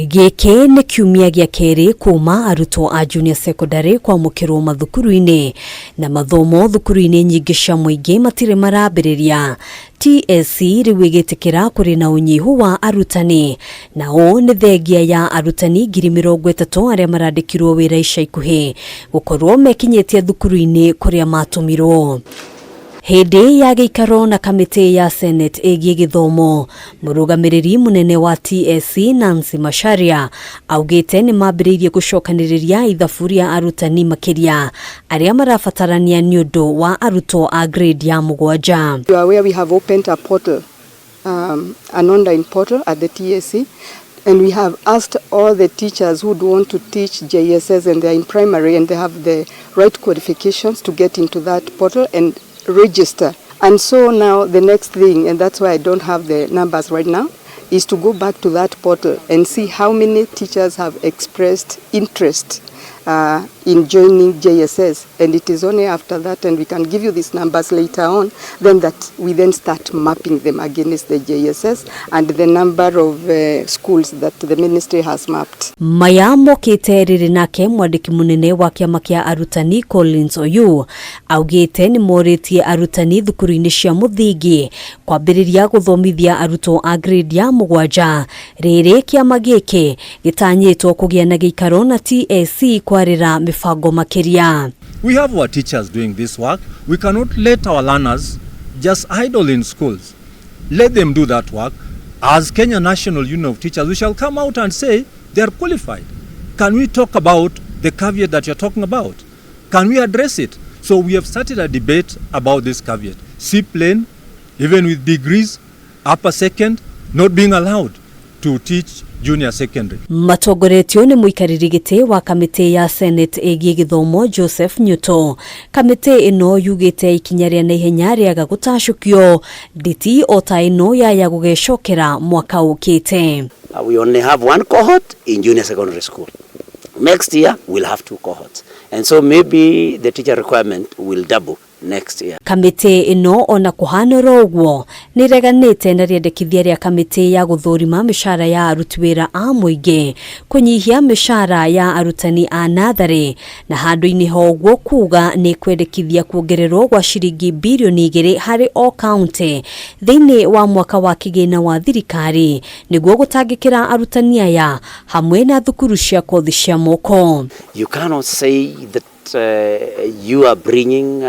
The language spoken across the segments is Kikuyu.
Gĩkĩ nĩ kiumia gĩa kerĩ kuma arutwo a junior secondary kwamũkĩrwo mathukuru-inĩ na mathomo thukuru-inĩ nyingĩ cia mũingĩ matirĩ marambĩrĩria. TSC rĩu ĩgĩtĩkĩra kũrĩ na ũnyihu wa arutani na ũũ nĩ thengia ya arutani 30,000 arĩa marandĩkirwo wĩra ica ikuhĩ gũkorwo mekinyĩtie thukuru-inĩ kũrĩa matũmirwo. Hĩndĩ ya gĩikaro na kamĩtĩ ya Senate ĩgiĩ gĩthomo, mũrũgamĩrĩri mũnene wa TSC Nancy Macharia augĩte nĩ mambĩrĩirie gũcokanĩrĩria ithabu rĩa arutani makĩria arĩa marabatarania nĩ ũndũ wa arutwo a grade ya mũgwanja. You are aware we have opened a portal, an online portal at the TSC, and we have asked all the teachers who want to teach JSS and they are in primary and they have the right qualifications to get into that portal and register. And so now the next thing, and that's why I don't have the numbers right now, is to go back to that portal and see how many teachers have expressed interest in joining JSS. And it is only after that, and we can give you these numbers later on, then that we then start mapping them against the JSS and the number of schools that the ministry has mapped. Maya mokĩte rĩrĩ nake mwandĩki mũnene wa kĩama kĩa arutani Collins Oyu augĩte nĩ morĩtie arutani thukuru-inĩ cia mũthingi kwambĩrĩria gũthomithia arutwo a grade ya mũgwanja. Rĩrĩ kĩama gĩkĩ gĩtanyĩtwo kũgĩa na gĩikaro na TSC kwarĩra mĩbango makĩria. We have our teachers doing this work. We cannot let our learners just idle in schools. Let them do that work. As Kenya National Union of Teachers, we shall come out and say they are qualified. Can we talk about the caveat that you're talking about? Can we address it? So we have started a debate about this caveat. C-plane, even with degrees, upper second, not being allowed to teach junior secondary. Matongoretio nĩ mũikarĩri gĩtĩ wa kamĩtĩ ya Senate ĩgiĩ gĩthomo Joseph Nyuto. Kamĩtĩ ĩno yugĩte ikinya rĩa naihenya rĩaga gũtacũkio nditi o ta ĩno yaya gũgecokera mwaka ũkĩte. We only have one cohort in junior secondary school. Next year, we'll have two cohorts. And so maybe the teacher requirement will double next year. Kamĩtĩ ĩno ona kũhana oro ũguo nĩ ĩreganĩte na rĩendekithia rĩa kamĩtĩ ya gũthũrima mĩcara ya aruti wĩra a mũingĩ kũnyihia mĩcara ya arutani a natharĩ na handũ-inĩ ha ũguo kuga nĩ kwendekithia kuongererwo gwa ciringi birioni 2 harĩ o kaunti thĩinĩ wa mwaka wa kĩgĩna wa thirikari nĩguo gũtangĩkĩra arutani aya hamwe na thukuru cia kothi cia moko. You cannot say that you are bringing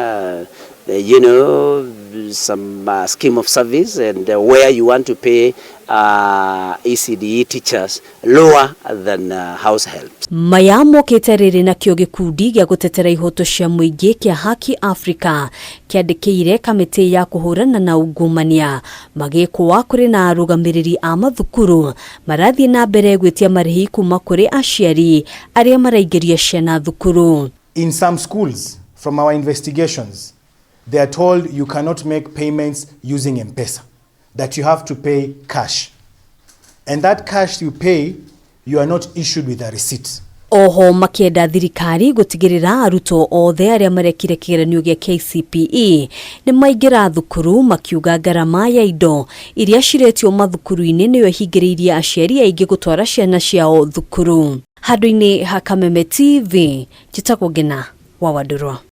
some scheme of service and where you want to pay ECDE teachers lower than house helps. Maya mokĩte rĩrĩ nakĩo gĩkundi gĩa gũtetera ihoto cia mũingĩ kĩa Haki Africa kĩandĩkĩire kamĩtĩ ya kũhũrana na ungumania magĩkũa kũrĩ na arũgamĩrĩri a mathukuru marathiĩ na mbere gwĩtia marĩhi kuma kũrĩ aciari arĩa maraingĩria ciana thukuru. In some schools, from our investigations, they are told you cannot make payments using M-Pesa, that you have to pay cash. And that cash you pay, you are not issued with a receipt. Oho makĩenda thirikari gũtigĩrĩra arutwo othe arĩa marekire kĩgeranio gĩa KCPE nĩ maingĩra thukuru, makiuga ngarama ya indo iria ciretio mathukuru-inĩ nĩyo ĩhingĩrĩirie aciari aingĩ gũtwara ciana ciao thukuru. Handũ-inĩ ha Kameme TV, njĩtagwo Ngina wa Wandũrwa.